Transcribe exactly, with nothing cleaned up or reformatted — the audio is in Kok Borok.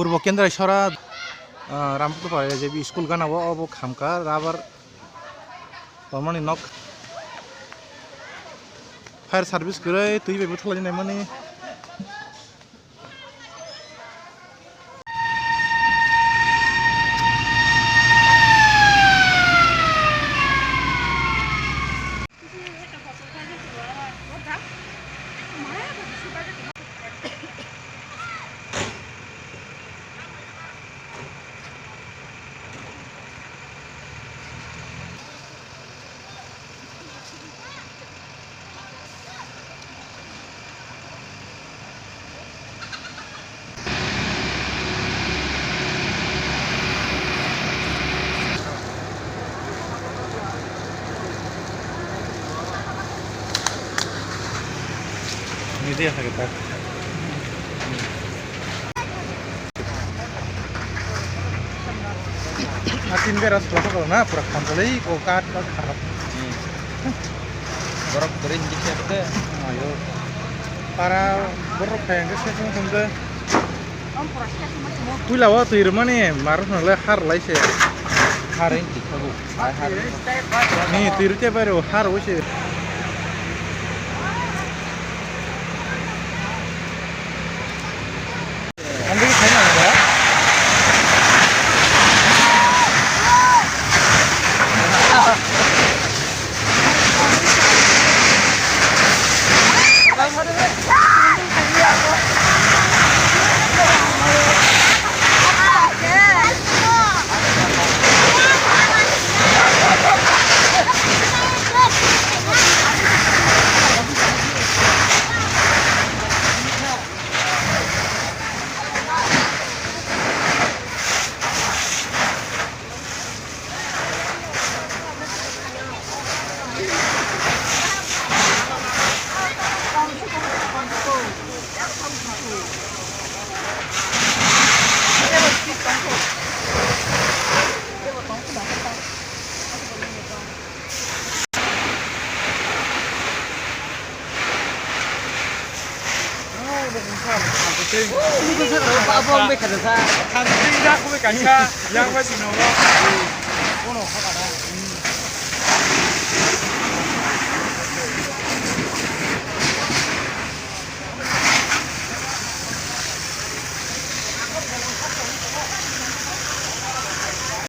Purbo Kendrai Sora, ah, Ramkupar J B school gana o obo khamkha rubber tongmani nok. Fire service kwrwi twi bai bwthalai naimani. Ini dia sakit hati. Atin beras pura kok na pura khanjalai ko kat kat kharap. Hmm. Borok kwrwi hingkhe khe. Ayo. Para borok khe hingkhe se sung sung de. Puila o twi rwmani marok no le har lai se. Har wng tikhago. Ni twi rw te bai rw har wi se. Abo ang bai khajak sa. Yang bai sino.